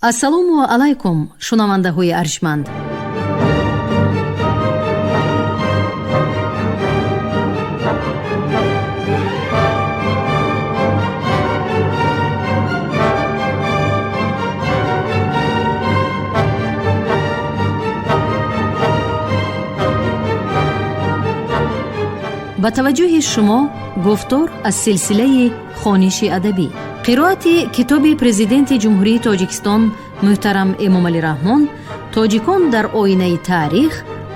Ассалому алайкум, шунавандаҳои арҷманд. Ба таваҷҷӯҳи шумо гуфтор аз силсилаи хониши адабӣ, қироати китоби Президенти Ҷумҳурии Тоҷикистон муҳтарам Эмомалӣ Раҳмон «Тоҷикон дар оинаи таърих: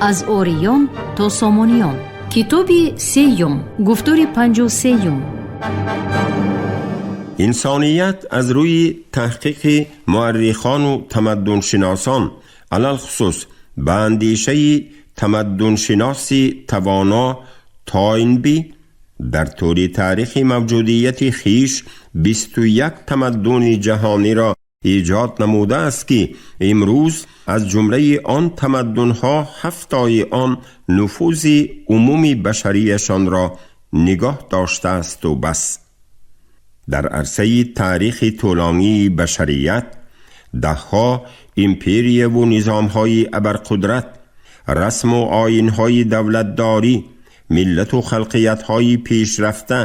аз ориён то сомониён», китоби сеюм, гуфтори 53-юм. Инсоният аз рӯи таҳқиқи муаррихону тамаддуншиносон, алалхусус ба андешаи тамаддуншиноси тавоно Тойнби, дар тӯли таърихи мавҷудияти хиш 21 тамаддуни ҷаҳониро эҷод намудааст, ки имрӯз аз ҷумлаи он тамаддунҳо ҳафтои он нуфузи умуми башарияшонро нигоҳ доштаасту бас. Дар арсаи таърихи тӯлонии башарият даҳҳо империяву низомҳои абарқудрат, расму оинҳои давлатдорӣ, миллату халқиятҳои пешрафта,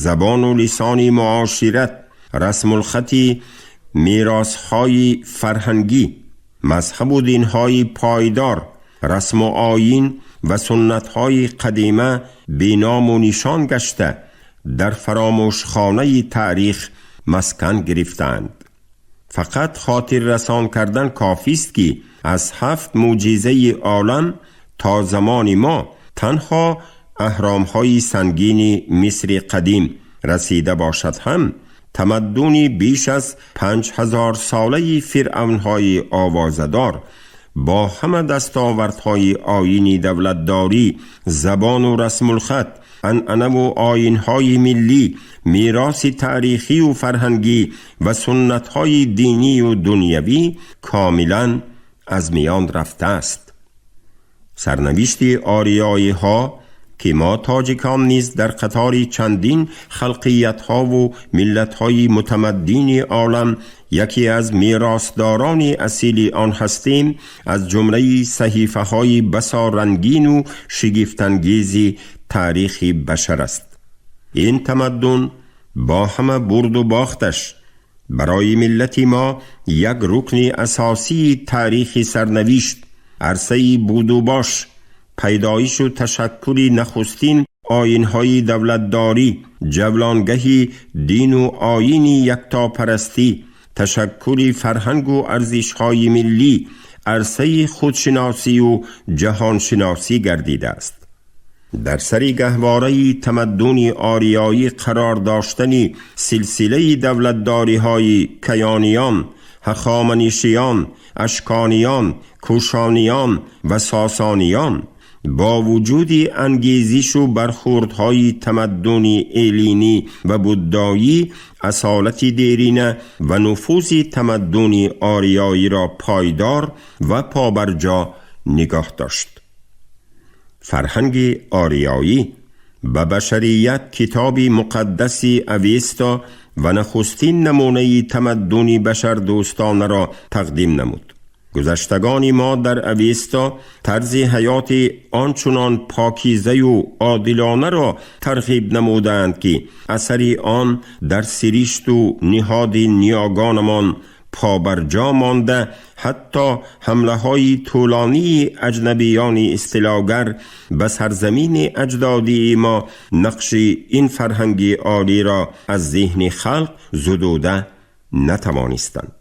забону лисони муошират, расмулхати меросҳои фарҳангӣ, мазҳабу динҳои пойдор, расму оин ва суннатҳои қадима беному нишон гашта, дар фаромӯшхонаи таърих маскан гирифтаанд. Фақат хотиррасон кардан кофист, ки аз ҳафт мӯъҷизаи олам то замони мо танҳо аҳромҳои сангини Мисри қадим расида бошад ҳам, тамаддуни беш аз 5000-солаи фиръавнҳои овозадор бо ҳама дастовардҳои оини давлатдорӣ, забону расмулхат, анъанаву оинҳои миллӣ, мероси таърихию фарҳангӣ ва суннатҳои динию дунявӣ комилан аз миён рафтааст. Сарнавишти ориёиҳо, ки мо тоҷикон низ дар қатори чандин халқиятҳову миллатҳои мутамаддини олам яке аз меросдорони асили он ҳастем, аз ҷумлаи саҳифаҳои басо рангину шигифтангези таърихи башар аст. Ин тамаддун бо ҳама бурду бохташ барои миллати мо як рукни асосии таърихи сарнавишт, арсаи будубош, пайдоишу ташаккули нахустин оинҳои давлатдорӣ, ҷавлонгаҳи дину оини яктопарастӣ, ташаккули фарҳангу арзишҳои миллӣ, арсаи худшиносию ҷаҳоншиносӣ гардидааст. Дар сари гаҳвораи тамаддуни ориёӣ қарор доштани силсилаи давлатдориҳои каёниён, ҳахоманишиён, ашкониён, кушониён ва сосониён бо вуҷуди ангезишу бархӯрдҳои тамаддуни эллинӣ ва буддоӣ, асолати дерина ва нуфузи тамаддуни ориёиро пойдор ва побарҷо нигоҳ дошт. Фарҳанги ориёӣ ба башарият китоби муқаддаси Авеста ва нахустин намунаи тамаддуни башардӯстонаро тақдим намуд. Гузаштагони мо дар Авеста тарзи ҳаёти ончунон покизаю одилонаро тарғиб намудаанд, ки асари он дар сиришту ниҳоди ниёгонамон побарҷо монда, ҳатто ҳамлаҳои тӯлонии аҷнабиёни истилогар ба сарзамини аҷдодии мо нақши ин фарҳанги олиро аз зеҳни халқ зудуда натавонистанд.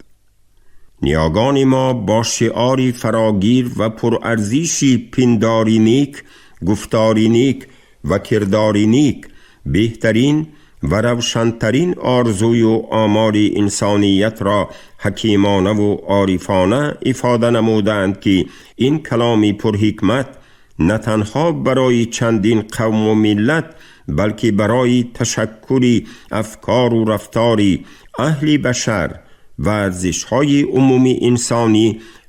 Ниёгони мо бо шиори фарогир ва пурарзиши пиндори нек, гуфтори нек ва кирдори нек беҳтарин ва равшантарин орзую омори инсониятро ҳакимонаву орифона ифода намудаанд, ки ин каломи пурҳикмат на танҳо барои чандин қавму миллат, балки барои ташаккули афкору рафтори аҳли башар ва арзишҳои умумии инсонӣ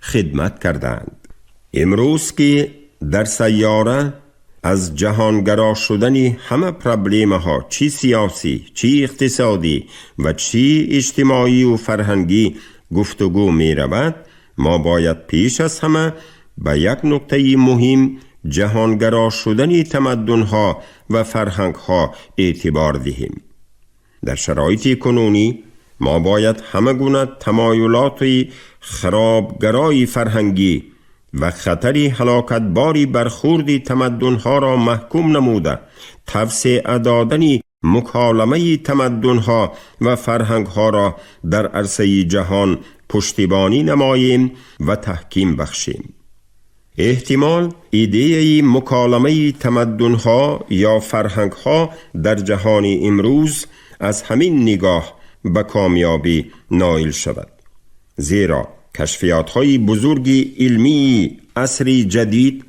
хидмат кардаанд. Имрӯз ки дар сайёра аз ҷаҳонгаро шудани ҳама проблемаҳо, чӣ сиёсӣ, чӣ иқтисодӣ ва чӣ иҷтимоию фарҳангӣ, گفتگو می رود، ما باید پیش از همه به یک نکته مهم جهانگرا شدن تمدنها و فرهنگها اعتبار دهیم. در شرایط کنونی ما باید همه گونه تمایلات خرابگرای فرهنگی و خطر هلاکتباری برخورد تمدنها را محکوم نموده، توسعه دادن مکالمه تمدنها و فرهنگها را در عرصه جهان پشتیبانی نماییم و تحکیم بخشیم. احتمال ایده مکالمه تمدنها یا فرهنگها در جهان امروز از همین نگاه به کامیابی نایل شود، زیرا کشفیات‌های بزرگ علمی عصر جدید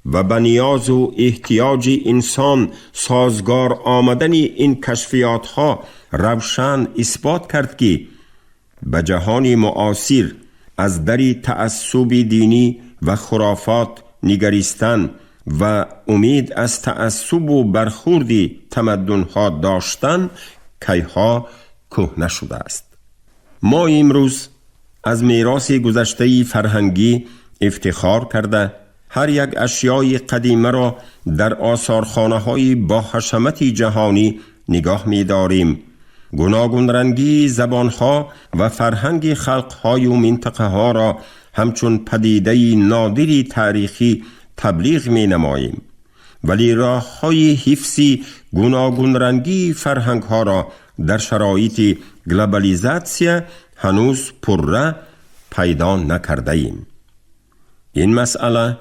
و به نیاز و احتیاج انسان سازگار آمدن این کشفیات‌ها روشن اثبات کرد که به جهان معاصر از در تعصب دینی و خرافات نگریستن و امید از تعصب و برخورد تمدن‌ها داشتن کیها کهنه شده است. ما امروز از میراث گذشته فرهنگی افتخار کرده هر یک اشیای قدیمه را در آثارخانه‌های با حشمت جهانی نگاه می‌داریم. گوناگون رنگی زبانها و فرهنگ خلقهای و منطقه‌ها را همچون پدیده نادری تاریخی تبلیغ می‌نماییم، ولی راه‌های حفظ گوناگون رنگی فرهنگ‌ها را در شرایط گلوبالیزاسیا هنوز پره پیدا نکرده ایم. این مسئله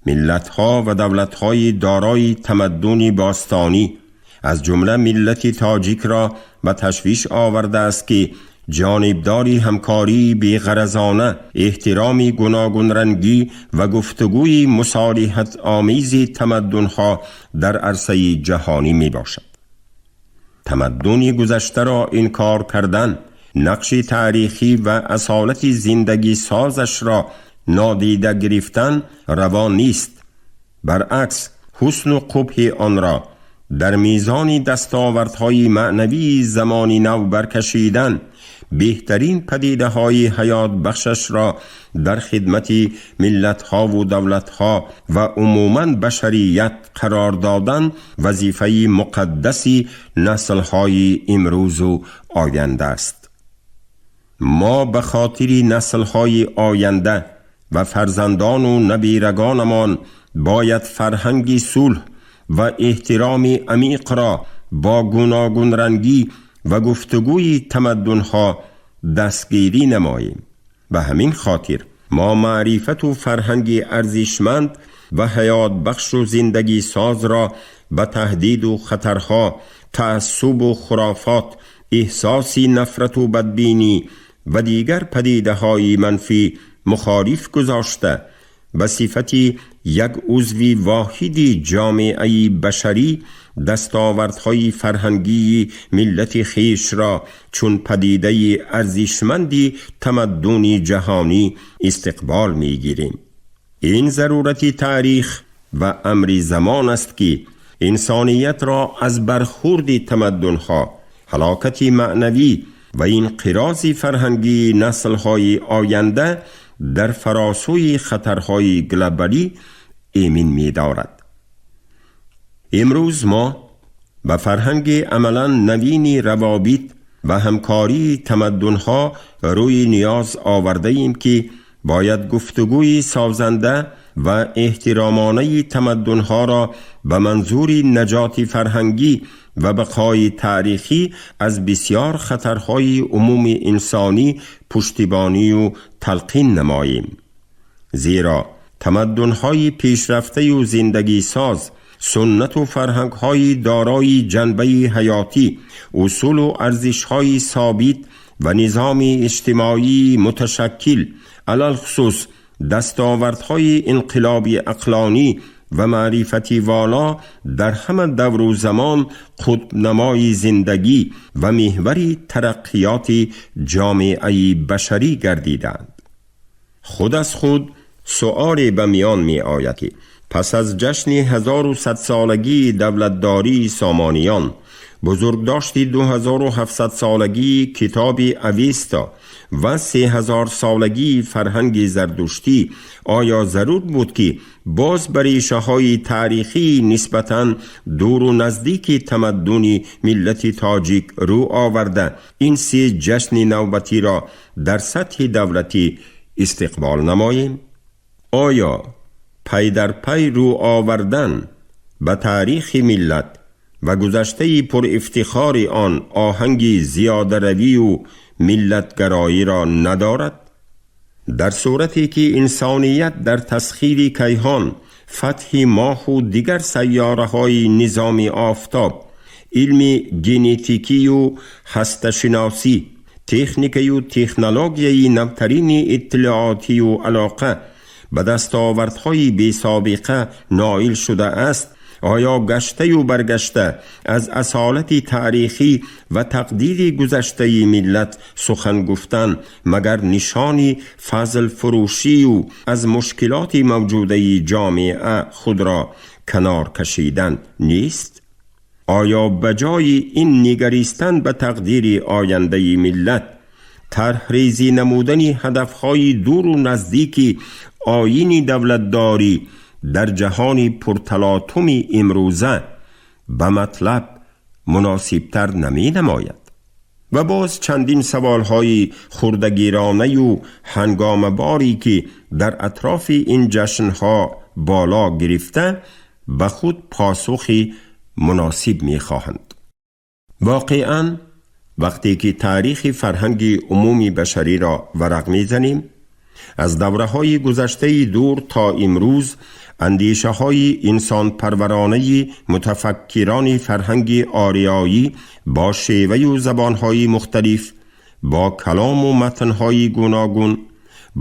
ملت‌ها و دولت‌های دارای تمدن باستانی از جمله ملت تاجیک را به تشویش آورده است که جانبداری همکاری بی‌غرضانه، احترام گوناگون رنگی و گفتگوی مصالحت آمیز تمدن‌ها در عرصه جهانی می باشد. تمدن گذشته را انکار کردن، نقش تاریخی و اصالت زندگی سازش را نادیده گرفتن روا نیست. برعکس، حسن و قبح آن را در میزان دستاوردهای معنوی زمان نو برکشیدن، بهترین پدیده‌های حیات بخشش را در خدمت ملت‌ها و دولت‌ها و عموماً بشریت قرار دادن وظیفه مقدسی نسل‌های امروز و آینده است. ما به خاطر نسل‌های آینده و فرزندان و نبیرگانمان باید فرهنگ صلح و احترام عمیق را با گوناگون رنگی و گفتگوی تمدن‌ها دستگیری نماییم. به همین خاطر ما معرفت و فرهنگ ارزشمند و حیات بخش و زندگی ساز را به تهدید و خطرها، تعصب و خرافات، احساس نفرت و بدبینی و دیگر پدیده‌های منفی مخالف گذاشته به صفت یک عضو واحد جامعه بشری دستاوردهای فرهنگی ملت خویش را چون پدیده ارزشمندی تمدن جهانی استقبال می‌گیریم. این ضرورت تاریخ و امر زمان است که انسانیت را از برخورد تمدن‌ها، هلاکت معنوی و انقراض فرهنگی نسل‌های آینده در فراسوی خطرهای گلوبالی ایمن می‌دارد. امروز ما به فرهنگ عملاً نوین روابط و همکاری تمدن‌ها روی نیاز آورده ایم که باید گفتگوی سازنده و احترامانه تمدن‌ها را به منظور نجات فرهنگی و بقای تاریخی از بسیار خطرهای عموم انسانی پشتیبانی و تلقین نماییم. زیرا تمدن‌های پیشرفته و زندگی ساز، سنت و فرهنگ‌های دارای جنبه حیاتی، اصول و ارزش‌های ثابت و نظام اجتماعی متشکل، علی‌الخصوص دستاوردهای انقلاب عقلانی و معرفتی والا در همه دور و زمان قطب‌نمای زندگی و محور ترقیات جامعه بشری گردیدند. خود از خود سؤال به میان می آید که پس از جشن 1100 سالگی دولتداری سامانیان، Бузургдошти 2700 солагии китоби Авеста ва 3000 солагии фарҳанги Зардуштӣ оё зарур буд, ки боз ба решаҳои таърихии нисбатан дуру наздики тамаддуни миллати тоҷик рӯ оварда, ин се ҷашни навбатиро дар сатҳи давлатӣ истиқбол намоем? Оё пай дар пай рӯ овардан ба таърихи миллат ва гузаштаи пурифтихори он оҳанги зиёдаравию миллатгароиро надорад? Дар сурате ки инсоният дар тасхири кайҳон, фатҳи моҳу дигар сайёраҳои низоми офтоб, илми генетикию ҳасташиносӣ, техникаю технологияи навтарини иттилоотию алоқа ба дастовардҳои бесобиқа ноил шудааст, оё гаштаю баргашта аз асолати таърихӣ ва тақдири гузаштаи миллат сухан гуфтан магар нишони фазлфурӯшию аз мушкилоти мавҷудаи ҷомеа худро канор кашидан нест? Оё ба ҷои ин нигаристан ба тақдири ояндаи миллат, тарҳрезӣ намудани ҳадафҳои дуру наздики оини давлатдорӣ дар ҷаҳони пурталотуми имрӯза ба матлаб муносибтар наменамояд? Ва боз чандин саволҳои хурдагиронаю ҳангомаборе, ки дар атрофи ин ҷашнҳо боло гирифта, ба худ посухи муносиб мехоҳанд. Воқеан, вақте ки таърихи фарҳанги умуми башариро варақ мезанем, аз давраҳои гузаштаи дур то имрӯз, андешаҳои инсонпарваронаи мутафаккирони фарҳанги ориёӣ бо шеваю забонҳои мухталиф, бо калому матнҳои гуногун,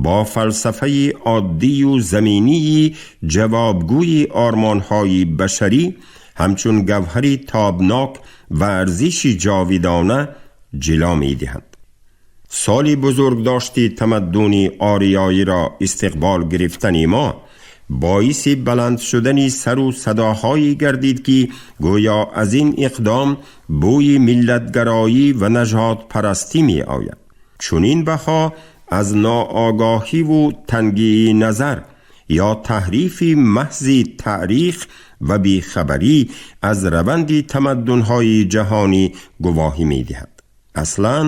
бо фалсафаи оддию заминии ҷавобгӯи ормонҳои башарӣ ҳамчун гавҳари тобнок ва арзиши ҷовидона ҷило медиҳанд. Соли бузургдошти тамаддуни ориёиро истиқбол гирифтани мо боиси баланд шудани сару садоҳое гардид, ки гӯё аз ин иқдом бӯи миллатгароӣ ва нажодпарастӣ меояд. Чунин баҳо аз ноогоҳиву тангии назар ё таҳрифи маҳзи таърих ва бехабарӣ аз раванди тамаддунҳои ҷаҳонӣ гувоҳӣ медиҳад. Аслан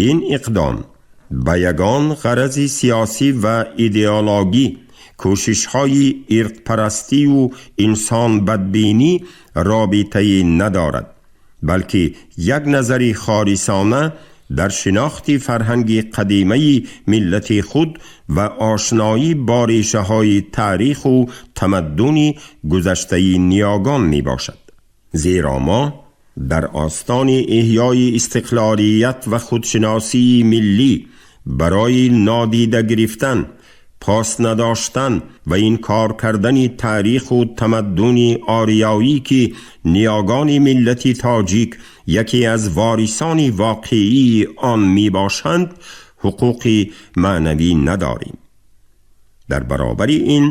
ин иқдом ба ягон ғарази сиёсӣ ва идеологӣ, кӯшишҳои ирқпарастию инсонбадбинӣ робитае надорад, балки як назари холисона дар шинохти фарҳанги қадимаи миллати худ ва ошноӣ бо решаҳои таъриху тамаддуни гузаштаи ниёгон мебошад. Зеро мо дар остони эҳёи истиқлолият ва худшиносии миллӣ барои нодида гирифтан, пос надоштан ва инкор кардани таъриху тамаддуни ориёӣ, ки ниёгони миллати тоҷик яке аз ворисони воқеии он мебошанд, ҳуқуқи маънавӣ надорем. Дар баробари ин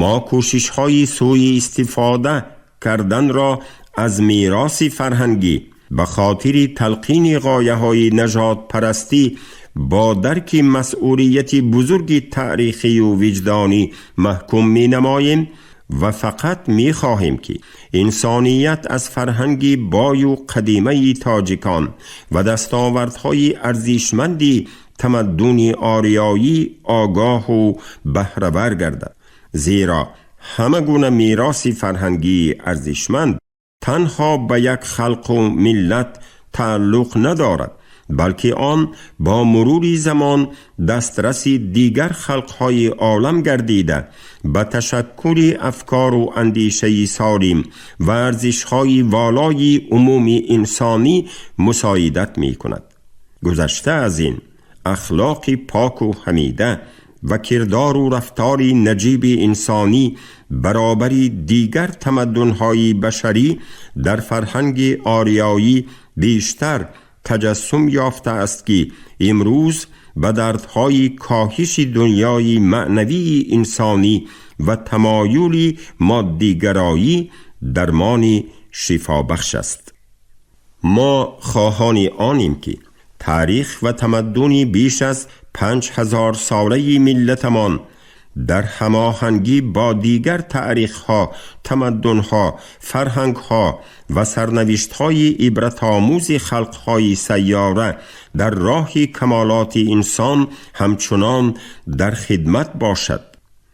мо кӯшишҳои сӯи истифода карданро аз мероси фарҳангӣ ба хотири талқини ғояҳои нажодпарастӣ бо дарки масъулияти бузурги таърихию виҷдонӣ маҳкум менамоем ва фақат мехоҳем, ки инсоният аз фарҳанги бою қадимаи тоҷикон ва дастовардҳои арзишманди тамаддуни ориёӣ огоҳу баҳравар гардад. Зеро ҳама гуна мероси фарҳангии арзишманд танҳо ба як халқу миллат тааллуқ надорад, балки он бо мурури замон дастраси дигар халқҳои олам гардида, ба ташаккули афкору андешаи солим ва арзишҳои волои умуми инсонӣ мусоидат мекунад. Гузашта аз ин, ахлоқи поку ҳамида ва кирдору рафтори наҷиби инсонӣ баробари дигар тамаддунҳои башарӣ дар фарҳанги ориёӣ бештар таҷассум ёфтааст, ки имрӯз ба дардҳои коҳиши дунёи маънавии инсонӣ ва тамоюли моддигароӣ дармони шифобахш аст. ما خواهان آنیم که تاریخ و تمدنی بیش از 5000 ساله ملتمان در هماهنگی با دیگر تاریخ‌ها، تمدن‌ها، فرهنگ‌ها و سرنوشت‌های عبرت‌آموز خلق‌های سیاره در راه کمالات انسان همچنان در خدمت باشد،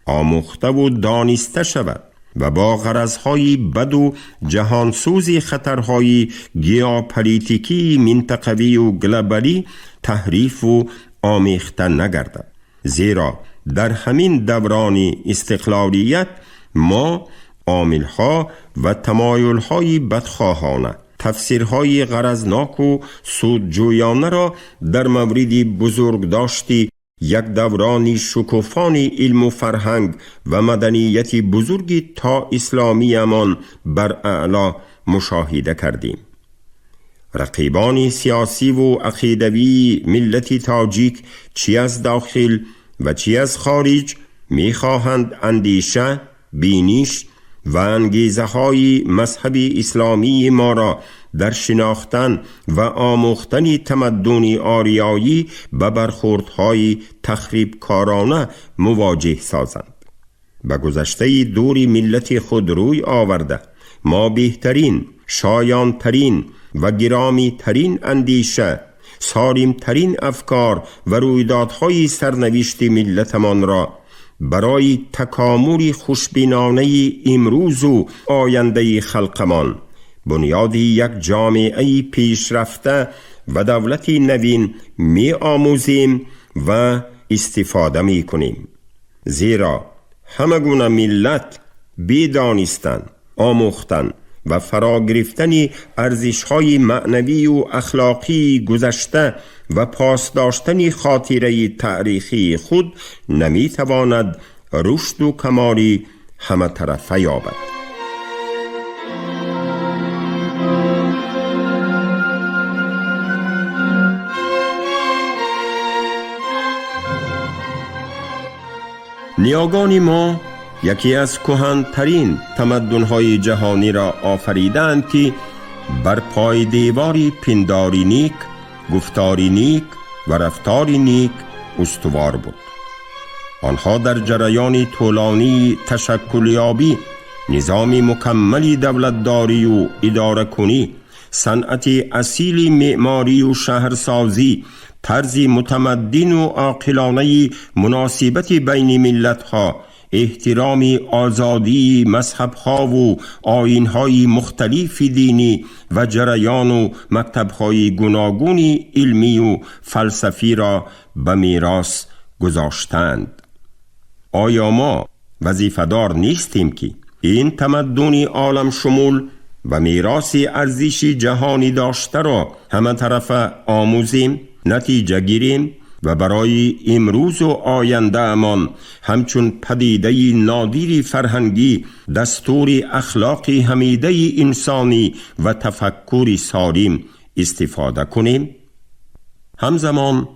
آموخته و دانسته شود و با غرض‌های بد و جهانسوز خطرهای گیوپلیتیکی منطقوی و گلوبالی تحریف و آمیخته نگردد. زیرا در همین دوران استقلالیت ما عاملها و تمایل‌های بدخواهانه، تفسیرهای غرضناک و سودجویانه را در مورد بزرگداشت یک دوران شکوفان علم و فرهنگ و مدنیت بزرگ تا اسلامی امان بر اعلا مشاهده کردیم. رقیبان سیاسی و عقیدوی ملت تاجیک چی از داخل و چی از خارج میخواهند اندیشه، بینش و انگیزه های مذهب اسلامی ما را در شناختن و آموختن تمدن آریایی به برخوردهای تخریبکارانه مواجه سازند. به گذشته دور ملت خود روی آورده ما بهترین، شایانترین و گرامی ترین اندیشه، سالم ترین افکار و رویدادهای سرنوشت ملتمان را برای تکامل خوشبینانه امروز و آینده خلقمان، بنیاد یک جامعه پیشرفته و دولت نوین می آموزیم و استفاده می کنیم. زیرا همه گونه ملت بدانستن، آموختن و فرا گرفتن ارزش‌های معنوی و اخلاقی گذشته و پاس داشتن خاطره تاریخی خود نمیتواند رشد و کمالی همه طرفه یابد. نیاگان ما یکی از کهن‌ترین تمدن‌های جهانی را آفریدند که بر پای دیواری پنداری نیک، گفتاری نیک و رفتاری نیک استوار بود. آنها در جریان طولانی تشکلیابی، نظام مکمل دولتداری و اداره کنی، صنعت اصیل معماری و شهرسازی، طرز متمدن و عاقلانه مناسبت بین ملت‌ها، احترام آزادی مذهب‌ها و آیین‌های مختلف دینی و جریان و مکتب‌های گوناگون علمی و فلسفی را به میراث گذاشتند. آیا ما وظیفه‌دار نیستیم که این تمدن عالم شمول و میراث ارزش جهانی داشته را همه طرفه آموزیم، نتیجه گیریم و برای امروز و آینده امان همچون پدیده نادیر فرهنگی، دستور اخلاقی حمیده انسانی و تفکر سالم استفاده کنیم؟ همزمان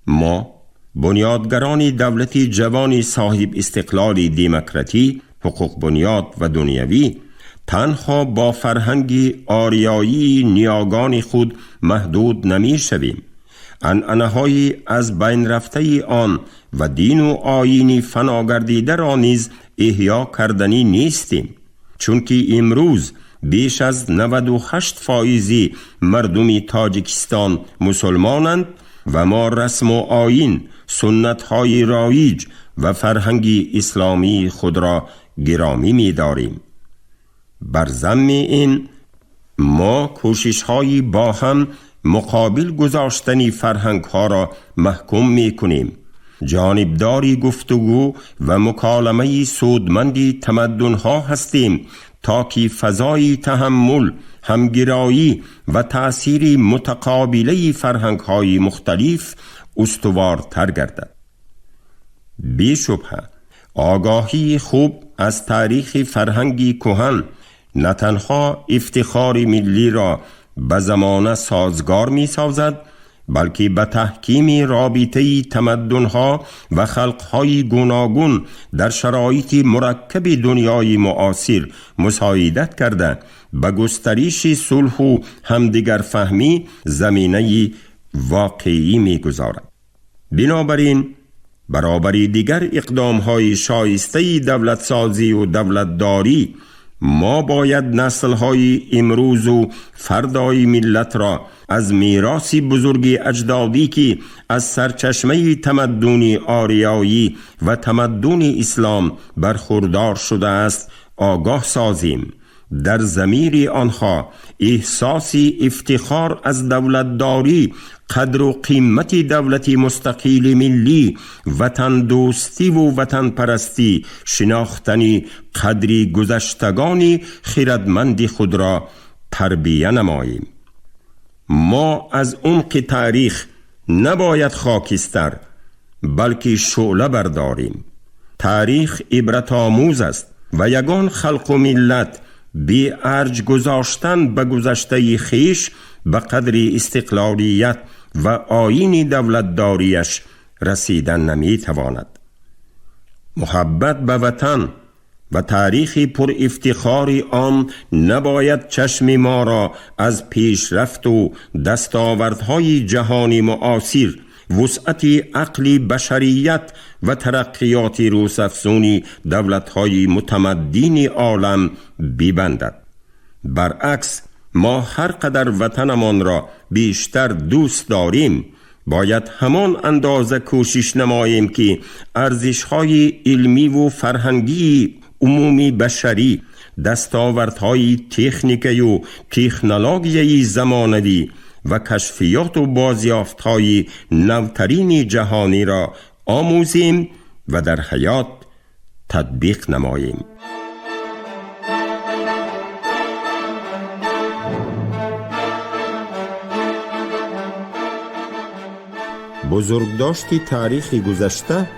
ما بنیادگران دولت جوان صاحب استقلال دموکراتی، حقوق بنیاد و دنیوی تنها با فرهنگ آریایی نیاگان خود محدود نمی شویم. عنعنه‌های از بین رفته آن و دین و آیین فنا گردیده را نیز احیا کردنی نیستیم، چون که امروز بیش از 98% مردم تاجیکستان مسلمانند و ما رسم و آیین، سنت‌های رایج و فرهنگ اسلامی خود را گرامی می‌داریم. بر ذم این ما کوشش‌های با هم مقابل گذاشتن فرهنگ ها را محکوم می کنیم. جانبداری گفتگو و مکالمه سودمندی تمدن ها هستیم تا که فضای تحمل، همگرایی و تأثیر متقابله فرهنگ های مختلف استوارتر گردد. بی شبهه آگاهی خوب از تاریخ فرهنگی کهن نه تنها افتخار ملی را به زمانه سازگار می سازد، بلکه به تحکیم رابطه تمدن‌ها و خلق‌های گوناگون در شرایط مرکب دنیای معاصر مساعدت کرده به گسترش صلح و همدیگر فهمی زمینه واقعی می‌گذارد. بنابراین برابر دیگر اقدام‌های شایسته دولت سازی و دولتداری، ما باید نسل‌های امروز و فردای ملت را از میراث بزرگ اجدادی که از سرچشمه تمدن آریایی و تمدن اسلام برخوردار شده است آگاه سازیم. در ضمیر آنها احساس افتخار از دولتداری، قدر و قیمت دولت مستقل ملی، وطن دوستی و وطن پرستی، شناختن قدر گذشتگان خردمند خود را تربیه نماییم. ما از عمق تاریخ نباید خاکستر بلکه شعله برداریم. تاریخ عبرت آموز است و یگان خلق و ملت بی ارج گذاشتن به گذشته خیش به قدر استقلالیت و آیین دولتداریش رسیدن نمیتواند. محبت به وطن و تاریخ پر افتخار آن نباید چشم ما را از پیشرفت و دستاوردهای جهان معاصر، وسعت عقل بشریت و ترقیات روزافزون دولت‌های متمدن عالم ببندد. برعکس، ما هر قدر وطنمان را بیشتر دوست داریم، باید همان اندازه کوشش نماییم که ارزش‌های علمی و فرهنگی عمومی بشری، دستاوردهای تکنیکی و تکنولوژی زمانوی و کشفیات و بازیافت‌های نوترین جهانی را آموزیم و در حیات تطبیق نماییم. بزرگداشت تاریخ گذشته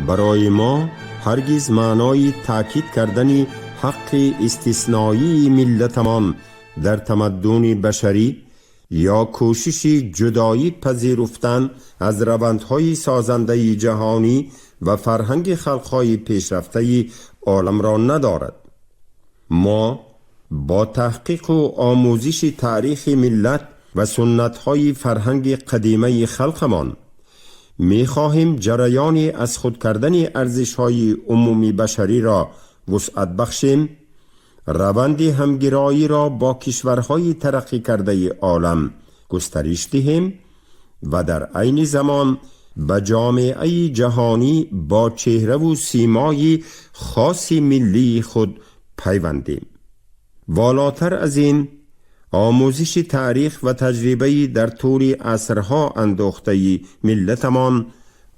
برای ما هرگز معنای تاکید کردن حق استثنایی ملتمان در تمدن بشری یا کوشش جدایی پذیرفتن از روندهای سازنده جهانی و فرهنگ خلقهای پیشرفته عالم را ندارد. ما با تحقیق و آموزش تاریخ ملت و سنت‌های فرهنگ قدیمه خلقمان می‌خواهیم جریان از خود کردن ارزش‌های عمومی بشری را وسعت بخشیم، روند همگرایی را با کشورهای ترقی کرده عالم گسترش دهیم و در عین زمان به جامعه جهانی با چهره و سیمای خاص ملی خود پیوندیم. والاتر از این، آموزش تاریخ و تجربه در طول عصرها اندوخته ملتمان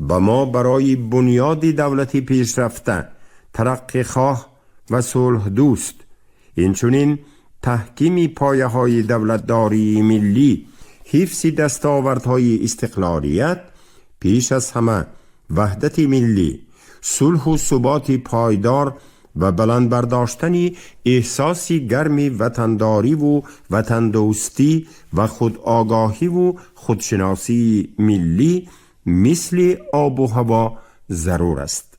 به ما برای بنیاد دولتی پیشرفته، ترقی خواه و صلح دوست، اینچنین تحکیم پایه های دولتداری ملی، حفظ دستاوردهای استقلالیت، پیش از همه وحدت ملی، صلح و ثبات پایدار و بلند برداشتن احساس گرم وطنداری و وطندوستی و خودآگاهی و خودشناسی ملی مثل آب و هوا ضرور است.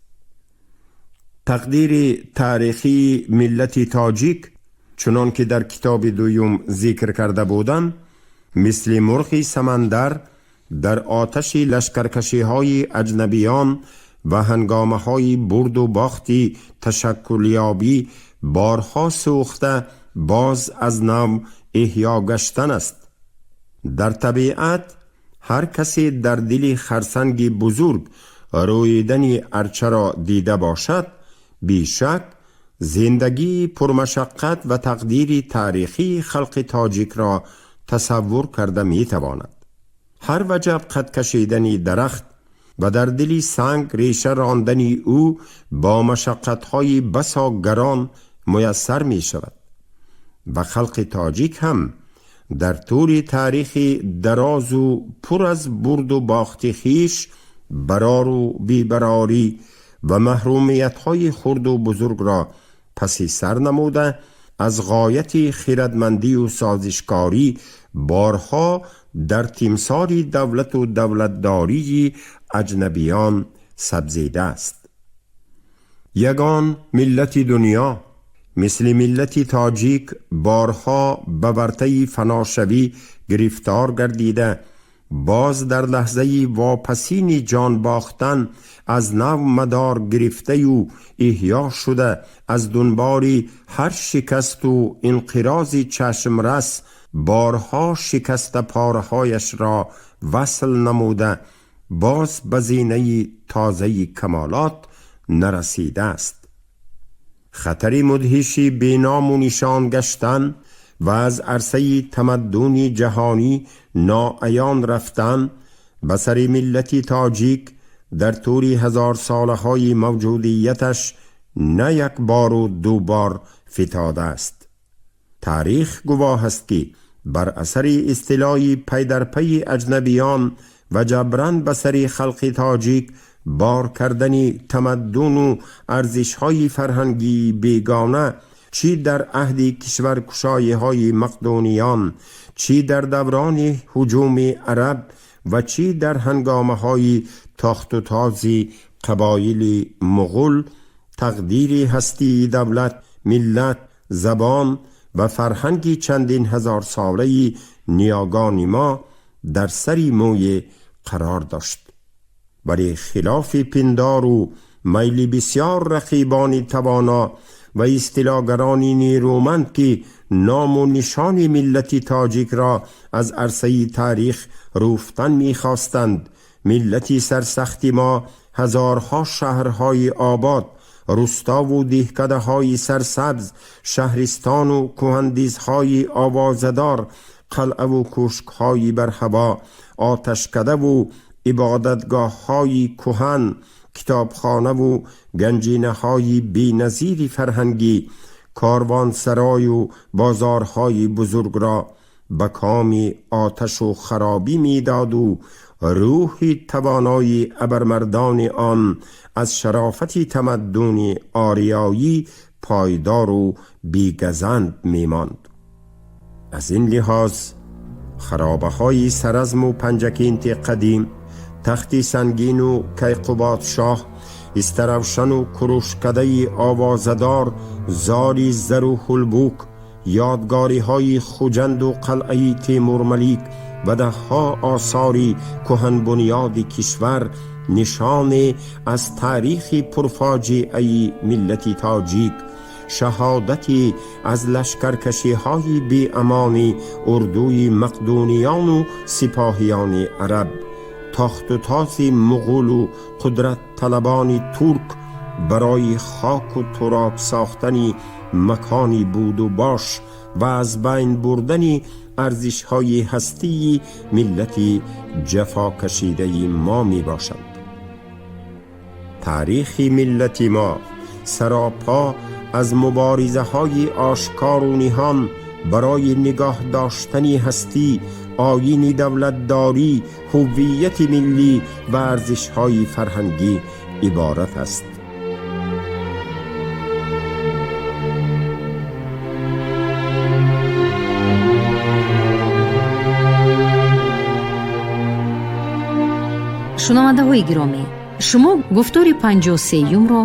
تقدیر تاریخی ملت تاجیک چنان که در کتاب دوم ذکر کرده بودم، مثل مرغ سمندر در آتش لشکرکشی های اجنبیان و هنگامه های برد و باختی تشکلیابی بارها سوخته باز از نو احیا گشتن است. در طبیعت هر کسی در دل خرسنگ بزرگ رویدن ارچه را دیده باشد، بیشک زندگی پرمشقت و تقدیر تاریخی خلق تاجیک را تصور کرده می تواند. هر وجب قد کشیدن درخت و در دل سنگ ریشه راندن او با مشقت‌های بسا گران میسر می شود. و خلق تاجیک هم در طول تاریخ دراز و پر از برد و باخت خویش، برار و بیبراری و محرومیت‌های خرد و بزرگ را پسی سر نموده، از غایت خردمندی و سازشکاری борҳо дар тимсори давлату давлатдории аҷнабиён сабзида аст. Ягон миллати дунё мисли миллати тоҷик борҳо ба вартаи фаношавӣ гирифтор гардида, боз дар лаҳзаи вопасини ҷон бохтан аз нав мадор гирифтаю эҳё шуда, аз дунбори ҳар шикасту инқирози чашмрас борҳо шикаста пораҳояшро васл намуда, боз ба зинаи тозаи камолот нарасидааст. Хатари мудҳиши беному нишон гаштан ва аз арсаи тамаддуни ҷаҳонӣ ноаён рафтан ба сари миллати тоҷик дар тӯли ҳазорсолаҳои мавҷудияташ на як бору ду бор фитодааст. Таърих гувоҳ аст, ки бар асари истилои пайдарпайи аҷнабиён ва ҷабран ба сари халқи тоҷик бор кардани тамаддуну арзишҳои фарҳангии бегона, чӣ дар аҳди кишваркушоиҳои мақдуниён, чӣ дар даврони ҳуҷуми араб ва чӣ дар ҳангомаҳои тохтутози қабоили муғул, тақдири ҳастии давлат, миллат, забон ва фарҳанги чандин ҳазорсолаи ниёгони мо дар сари мӯе қарор дошт. Вале хилофи пиндору майли бисёр рақибони тавоно ва истилогарони нерӯманд, ки ному нишони миллати тоҷикро аз арсаи таърих руфтан мехостанд, миллати сарсахти мо ҳазорҳо шаҳрҳои обод, руставу деҳкадаҳои сарсабз, шаҳристону кӯҳандизҳои овозадор, қалъаву кӯшкҳои барҳаво, оташкадаву ибодатгоҳҳои кӯҳан, китобхонаву ганҷинаҳои беназири фарҳангӣ, корвонсарою бозорҳои бузургро ба коми оташу харобӣ медоду рӯҳи тавонои абармардони он аз шарофати тамаддуни ориёӣ пойдору бегазанд мемонд. Аз ин лиҳоз харобаҳои Саразму Панҷакенти қадим, Тахти Сангину Кайқубодшоҳ, Истаравшану Курушкадаи овозадор, Зори Зару Ҳулбук, ёдгориҳои Хуҷанду қалъаи Темурмалик ва даҳҳо осори кӯҳанбунёди кишвар нишоне аз таърихи пурфоҷиаи миллати тоҷик, шаҳодати аз лашкаркашиҳои беамони урдуи мақдуниёну сипоҳиёни араб, тохтутози муғулу қудратталабони турк барои хоку туроб сохтани макони буду бош ва аз байн бурдани арзишҳои ҳастии миллати ҷафокашидаи мо мебошанд. Таърихи миллати мо саропо аз муборизаҳои ошкору ниҳон барои нигоҳ доштани ҳастӣ, оини давлатдорӣ, ҳуввияти миллӣ ва арзишҳои фарҳангӣ иборат аст. Шунавандаҳои гиромӣ, шумо гуфтори 53-юмро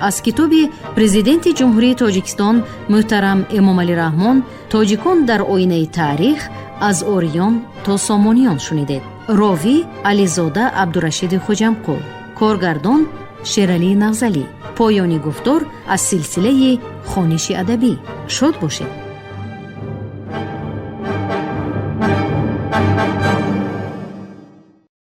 аз китоби Президенти Ҷумҳурии Тоҷикистон муҳтарам Эмомалӣ Раҳмон «Тоҷикон дар оинаи таърих: аз ориён то сомониён» шунидед. Ровӣ Ализода Абдурашиди Хуҷамқул, коргардон Шералӣ Нағзалӣ. Поёни гуфтор аз силсилаи хониши адабӣ. Шод бошед.